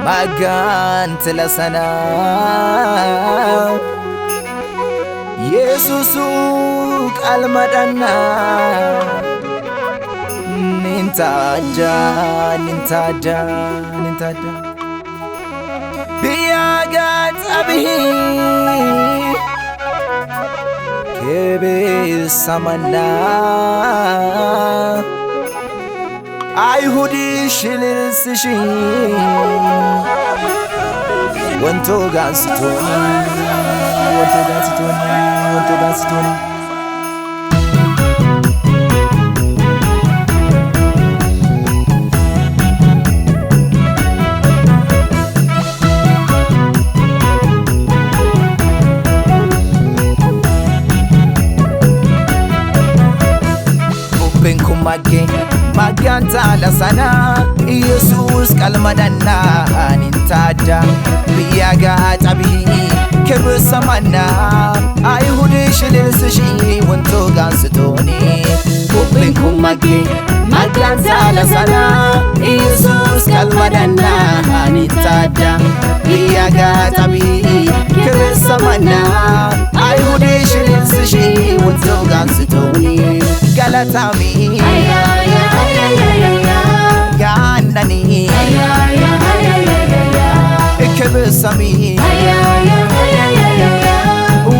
Magaan tila sana Yesuusu qalmadhanna Nintaja nintaja nintaja Biyya gaxabii Kebesamannaa Ayhudi shililsishi Wanto gansitoni wanto gansitoni wanto gansitoni. Bubbeen kun maggee maggaan taala sana Yesuus qalmadhannaa nintaadda biyya gaaxabii kibsamannaa Ayihudii shililsishii wantoo gaansitooni. Bubbeen kun maggee maggaan taala sana Yesuus qalmadhannaa nintaadda biyya gaaxabii kibsamannaa Ayihudii shililsishii wantoo gaansitooni. Galatamii gaannanii kibsamii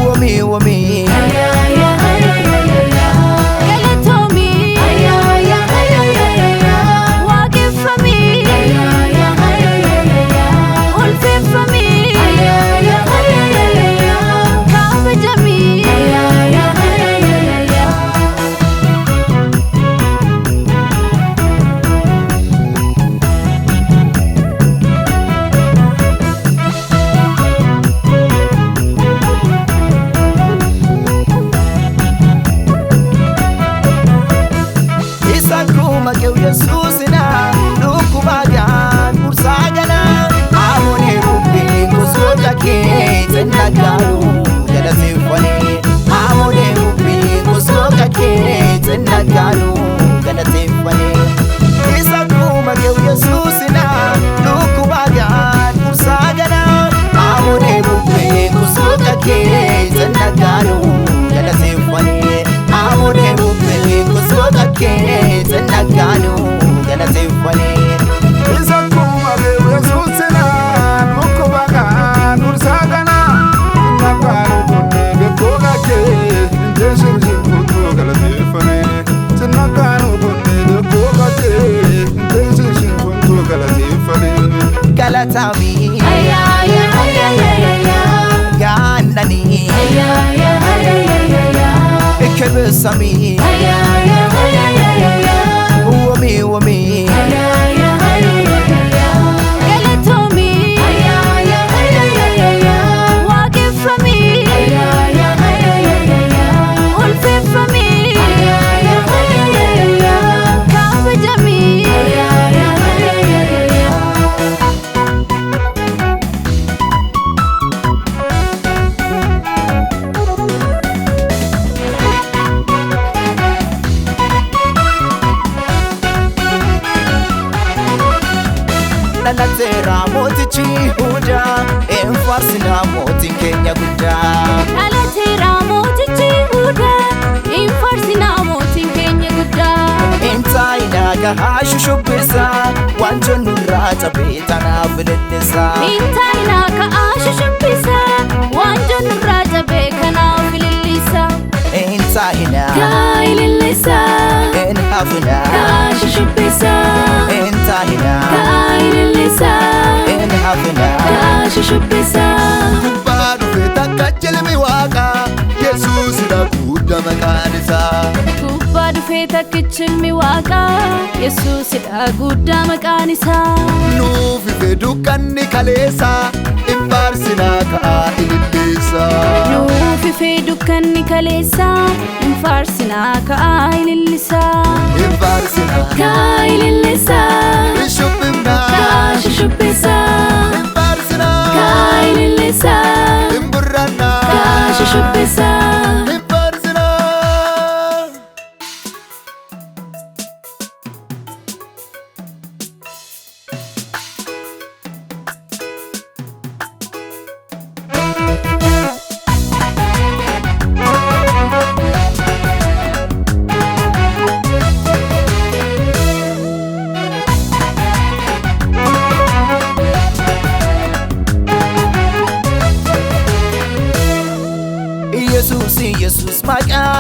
womii womii. Galatoomii, waaqeffamii, ulfeeffamii, kabajamii. Isa akkuma qe'u Yesuusina dhukkuba gaan bursaa gana Amoonee bubbeen gosoota kee xinnaggaanu galateeffanii Amoonee bubbeen gosoota kee xinnaggaanu galateeffanii Isa akkuma qe'u Yesuusina dhukkuba gaan bursaa gana Amoonee bubbeen gosoota kee xinnaggaanu galateeffanii Amoonee bubbeen gosoota kee xinnaggaanu galateeffanii. Isa akkuma Yesuusina dhukkuba kan dursaa kana Sinnaggaanu kunneen beekoo kakkee inteeshimshin kutuu galateeffame. Sinnaggaanu kunneen beekoo kakkee inteeshimshin kutuu galateeffame. Galatamii gaannanii kibsamii womii womii. Galatoomii, waaqeffamii, ulfeeffamii, kabajamii. Dhalateera mootichi Yihudaa hin faarsinaa mootiin keenya guddaa. Dhalateera mootichi Yihudaa, hin faarsinaa mootiin keenya guddaa. Hin taa'inaa gahaa shushubbisaa wanto nurraa cabee tanaaf lillisaa. Hin taa'inaa ka'aa shushubbisaa, waan jennurraa cabee kanaaf ilillisaa. Hin taa'inaa Kaa ilillisaa, hin hafinaa. kaa shushubbisaa. Hin taa'inaa Kaa ilillisaa, hin hafinaa. kaa shushubbisaa. Gubbaa dhufe takka jilmi waaqaa Yesuusidha guddaa maqaan isaa. Gubbaa dhufee takkichi ilmi waaqaa, Yesuusidha guddaa maqaan isaa. Nuuf ife dukkanni kaleessa hin faarsinaa ka'aa ililleessa. Nuuf ifee dukkanni kaleessaa, hin faarsinaa ka'aa ilillisaa. Hin faarsinaa Kaa ilillisaa, hin shubbifnaa. kaa shushubbisaa. Hin faarsinaa Kaa ilillisaa, hin burrannaa. kaa shushubbisaa. Hin faarsinaa.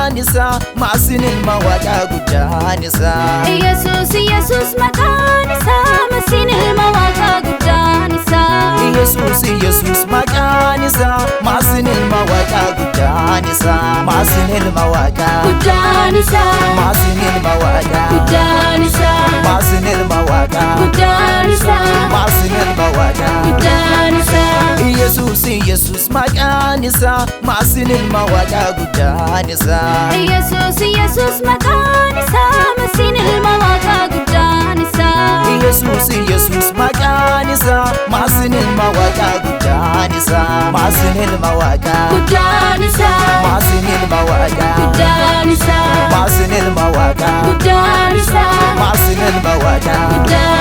Maqaan isaa Maasin ilma Waaqaa guddaan isaa. Yesuus Yesuus maqaan isaa Masiin ilma Waaqaa guddaan isaa. Yesuus Yesuus maqaan isaa Maasin ilma Waaqaa guddaan isaa. Maasin ilma Waaqaa Guddaan isaa. Maasin ilma Waaqaa Guddaan isaa. Maasin ilma Waaqaa Guddaan isaa. Maasin ilma Waaqaa. Guddaan isaa. Yesuus Yesuus maqaan isaa Maasin ilma Waaqaa guddaan isaa. Yesuus Yesuus maqaan isaa Masiin ilma Waaqaa guddaan isaa. Yesuus Yesuus maqaan isaa Maasin ilma Waaqaa guddaan isaa. Maasin ilma Waaqaa Guddaan isaa. Maasin ilma Waaqaa Guddaan isaa. Maasin ilma Waaqaa Guddaan isaa. Maasin ilma Waaqaa. Guddaan